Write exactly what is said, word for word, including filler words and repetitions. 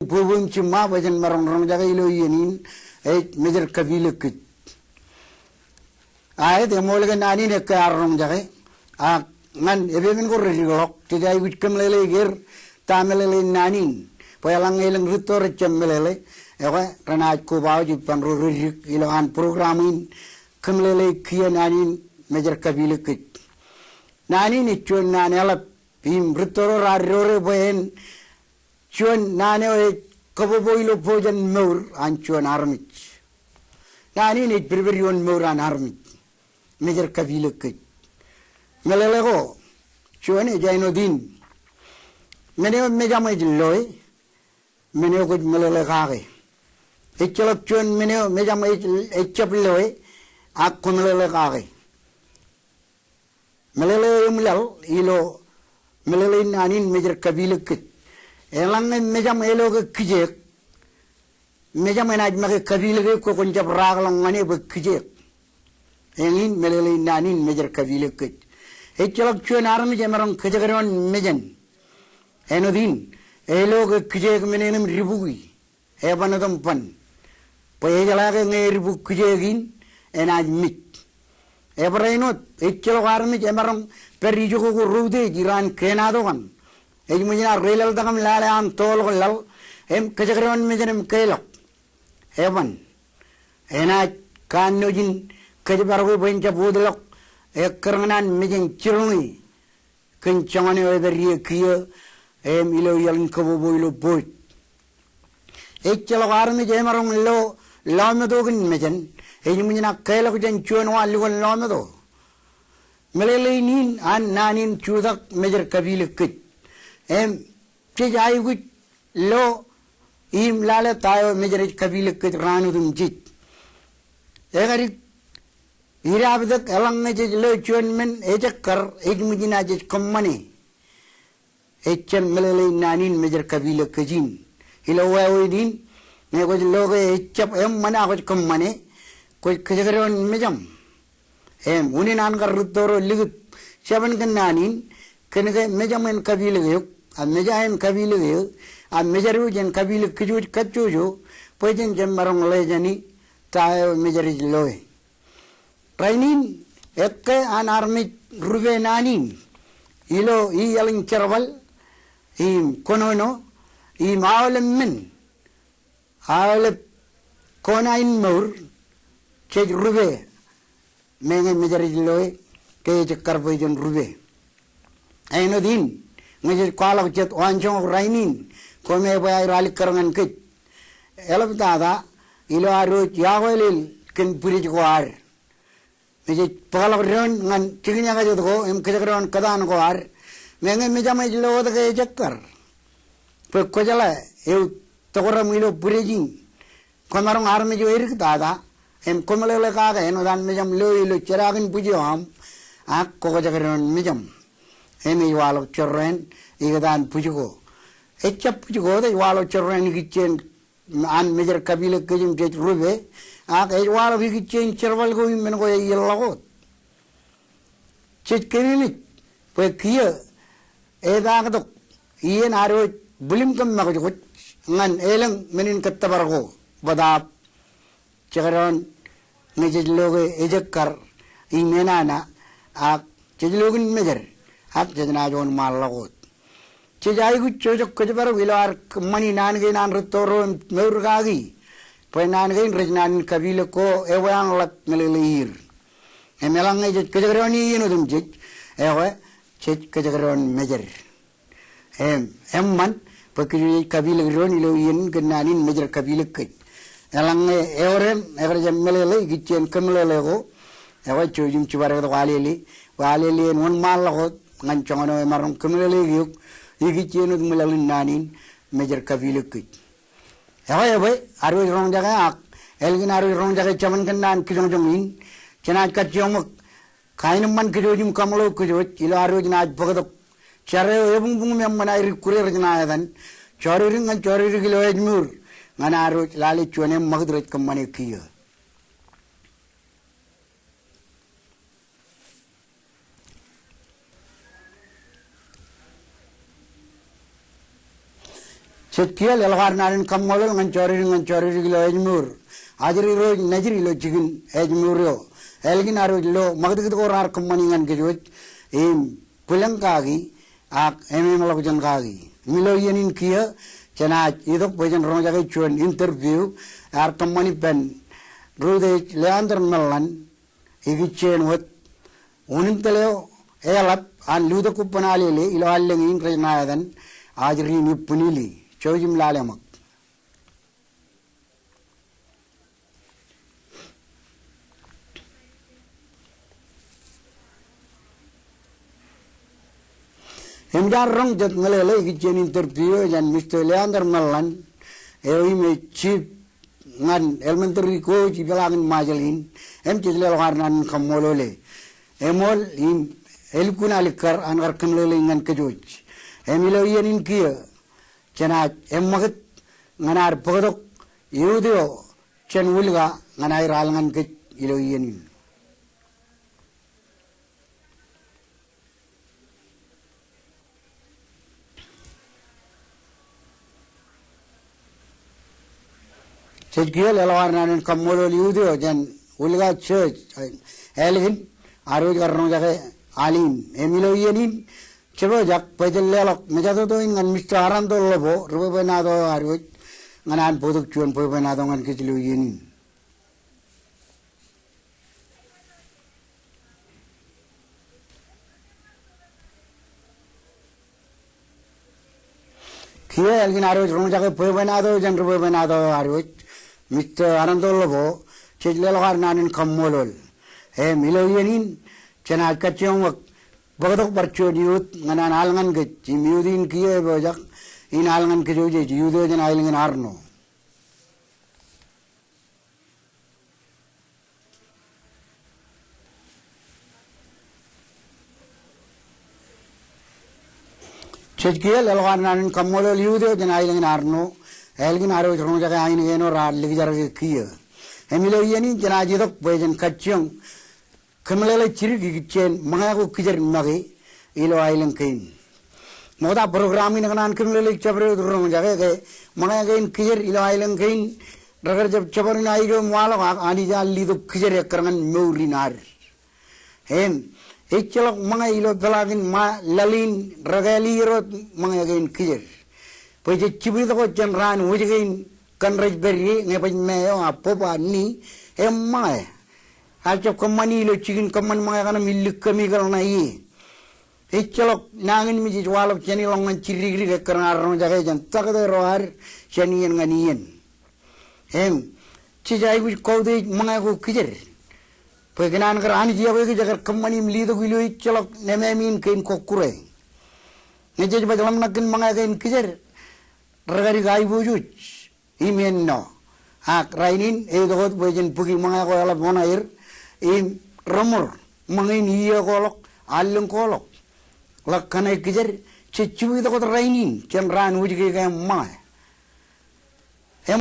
bwebweṃ jiṃṃa bwe jen maroñ roñjake ilo iien in, ej Mejed Kapilōk kōj. Aet, eṃool ke naan in ekkā ear roñjake, ak ñan epepen ko redikḷọk, jej aikuj kōmeḷeḷeik er ta meḷeḷein naan in. Bwe eḷaññe elōñ rūtto rej jab meḷeḷe, ekwe renaaj kobaoj ippān ro reddik ilo an program in, kōmeḷeḷeik kiiō naan in Mejed Kapilōk kōj. Naan in ej juon naan eḷap, im rūtto ro raar dore bwe en juon naan eo ej kōbobo ilo bōk jān mour an juon armej. Naan in ej pedped ioon mour an armej. Mejed Kapilōk kōj. Meḷeḷe ko, juon ej āinwōt in. Men eo mejaṃ ej loe, men eo kwōj meḷeḷe kake. Ejjeḷọk juon men eo mejaṃ ej, ej jab loe, ak kwōmeḷeḷe kake. Meḷeḷe eo eṃwilaḷ ilo meḷeḷein naan in Mejed Kapilōk kōj. Eḷaññe mejaṃ elo ke kijeek, mejaṃ enaaj make kapilōk eok ke kwōn jab raakḷọk ñan e bwe kijeek. Eñin meḷeḷein naan in Mejed Kapilōk kōj. Ejjeḷọk juon armej emaroñ kōjekdọọn mejān. Āinwōt in, elo ke kijeek men eṇ im dibukwi, eban otem ban. Bwe ejeḷā ke ñe edibuk kijeek in, enaaj mej. Ebar āinwōt, ejjeḷọk armej emaroñ pād ijoko ko routiej iraan kenato kaṇ. Ej ṃōj in ad reilaḷtak im lale an toḷọk laḷ, im kōjekdọọn mejān im keilọk. Eban. Enaaj kanooj in kōjparok e bwe en jab wōtlọk ekkar ñan an mejān jiroñ e kōn joñan eo epād ie kiiō, im ilo iaḷ in kōbobo ilo booj. Ejjeḷọk armej emaroñ lo, lọmeto kōn mejān, ej ṃōj in ak keilọk jān juon wa lukkuun lọmeto. Meḷeḷein in an naan in jutak Mejed Kapilōk kōj. Im jej aikuj lo im lale ta eo Mejed ej kapilōk kōj raan otemjej. Ekadik idaaptōk eḷaññe jej lo juon men ejekkar, ej ṃōj in ak jej kōṃṃane. Ej jān meḷeḷein naan in Mejed Kapilōk kōj in. Ilo wāween in, ñe kwōj lo ke ejjab eṃṃan ak kwōj kōṃṃane, kwōj kōjekdọọn mejaṃ. Im unin an kar rūtto ro likūt jabōn kōn naan in, kōn ke mejaṃ en kapilōk eok, a meja en kapilōk eō, a mejadu jān kapilōk kōjwōj kajjojo, bwe jen jab maroñ ḷeejāni ta eo Mejed ej loe. Rainin, ekkā an armej rupe naan in ilo iaḷ in jerbal im kōnono im aolep men, aolep kona in mour, jej rupe. Meñe Mejed ej loe, ke ejekkar bwe jen rupe. Āinwōt in, ñe jej kwaḷọk jet waanjoñak rainin, koṃ bwe aer alikkar ñan kōj. Eḷaptata ilo ad wōj iọkwe lel kōn bwidej ko ad. Im jej bōkḷọk doon ñan jikin ekajet ko im kōjekdọọn kōtaan ko ad. Meñe mejaṃ ej lo wōt ke ejekkar, bwe kwōjeḷā eutiej tokōrōṃ ilo bwidej in. Kwōmaroñ armej eo ediktata, im kwōmeḷeḷe kake āinwōt an mejaṃ lo ilo jedakin bwij eo aṃ, ak kwō kōjekdọọn mejaṃ. Im ej waḷọk jorrāān ikōtaan bwij ko. Ejjab bwij ko wōt, ej waḷọk jorrāān ikijjien an Mejed Kapilōk kōj im jej rupe, ak ej waḷọk ikijjien jerbal ko im men ko eḷḷọk wōt. Jej kememej bwe kiiō epaaktok iien ad wōj bwilimkōm ṃakūtkūt ñan elōñ men in kōttōpar ko bōtaab jekdọọn ñe jej lo ke ejekkar im enana, ak jej lo kōn mejed, ak jej naaj wōnṃaanḷọk wōt. Jej aikuj jojak kōjparok ilo ad kōṃṃani naan kein an rūtto ro im mour kaki, bwe naan kein rej naan in kapilōk ko ebwe an ḷap meḷeḷeier. Im eḷaññe jej kōjekdọọn iien otemjej, ekwe jej kōjekdọọn mejed. Im eṃṃan bwe kōj jej kapilōk doon ilo iien in kōn naan in Mejed Kapilōk kōj. Eḷaññe ewōr eṇ ekar jab meḷeḷe ikijjien kōmeḷeḷe ko, ekwe jouj im jibadektok Alele bwe Alele en wōnṃaanḷọk wōt ñan joñan eo emaroñ kōmeḷeḷeik eok ikijjien wōt ṃwilaḷ in naan in Mejed Kapilōk kōj. Ekwe ebwe ad wōj roñjake ak ālikin ad wōj roñjake jabōn kōn naan kijoñjoñ in, jenaaj kajjioñ ṃōk kaenōṃṃan kōjwōj im kaṃṃoolol kōjwōj ilo ad wōj naaj bōktok jar eo ebuñbuñ im eṃṃan aer ikkure rej ṇa etan, jọridik ñan jọridik ilo ājmour ñan ad wōj lale juon eṃṃakūt rej kōṃṃane kiiō. Jej kiiō leḷọk ad naan in kaṃṃoolol ñan jọdidin ñan jọdidin ilo ājmour. Ajri ro ej nejid ilo jikin ājmour eo. Ālikin ad wōj lo ṃakūtkūt ko raar kōṃṃani ñan kōj wōj im bwilōñ kaki ak emeeṃḷọkjeṇ kaki. Im ilo iien in kiiō jenaaj itok bwe jen roñjake juon interview ear kōṃṃani ippān Ruth H. Leander Mellon. Ikijjien wōt unin tōl eo eḷap an lutōk kuppān Alele ilo allōñ in rej ṇa etan ajri in Ibwinili. Jouj im lale ṃōk. Im jaar roñ jet meḷeḷe ikijjien interview eo jān Mister Leander Mellon eo im ej chief ñan elementary coach ipeḷaakin Ṃajeḷ in. Im jej leḷọk ad naan in kaṃṃoolol e. Eṃool im elukkuun alikkar an kar kōmeḷeḷeik ñan kōj wōj. Im ilo iien in kiiō jenaaj eṃṃakūt ñan ad bōktok youth eo jān Wūlka ñan aer al ñan kōj ilo iien in. Jej kiiō leḷọk ad naan in kaṃṃoolol youth eo jān Wūlka Church, ālikin ad wōj kar roñjake al in. Im ilo iien in jepojak bwe jen leḷọk mejatoto in ñan Mister Aranto Lobo, ri bwebwenato eo ad wōj, ñan an bōktok juon bwebwenato ñan kōj ilo iien in. Kiiō ālikin ad wōj roñjake bwebwenato jān ri bwebwenato eo ad wōj, Mister Aranto Lobo, jej leḷọk ad naan in kaṃṃoolol. Im ilo iien in jenaaj kajjioñ ṃōk bōktok bar juon youth ñan an al ñan kōj, im youth in kiiō epojak in al ñan kōj wōj ej youth eo jān aelōñ in Arṇo. Jej kiiō leḷọk ad naan in kaṃṃoolol youth eo jān aelōñ in Arṇo, ālikin ad wōj roñjake ain kein eo raar likjerakiō kiiō. Im ilo iien in jenaaj itok bwe jen kajjioñ kōmeḷeḷe jidik ikijjien ṃōñā ko kijer make ilo aelōñ kein. Ṃokta program in ekōṇaan kōmeḷeḷeik jabdewōt roñjake ke ṃōñā kein kijer ilo aelōñ kein, rekar jab jabdewōt aikuj im waḷọk ak Anij ear letok kijer ekkar ñan mour in ad. Im ejjeḷọk ṃōñā ilo peḷaakin ṃae laḷ in rekāāl iier wōt ṃōñā kein kijer. Bwe jej jibwidtok wōt jān raan wōjke in kōn rej pād ie, ñe baj me eo a bōb a ni, eṃṃōñā. Ak jab kōṃṃani ilo jikin kōṃṃan ṃōñā kaṇ im illu kōmikōḷ ṇa ie. Ejjeḷọk nañinmej ej waḷọk jān ilọk ñan jiddikdik ekkar ñan ad roñjake jān taktō ro ad jān iien ñan iien. Im jej aikuj kautiej ṃōñā ko kijer. Bwe kōn an kar Anij iọkwe kōj ekar kōṃṃani im letok ilo ejjeḷọk nemāmein kein kọkkure. Ñe jej baj ḷōmṇak kōn ṃōñā kein kijer, rekadik aiboojoj im ennọ. Ak rainin eitok wōt bwe jen bōki ṃōñā ko eḷap oṇaer im reṃor ṃōñā in iiō koḷọk, allōñ koḷọk. Ḷak kōṇe kijer, jej jibwidtok wōt rainin jān raan wōjke ke eṃṃōñā.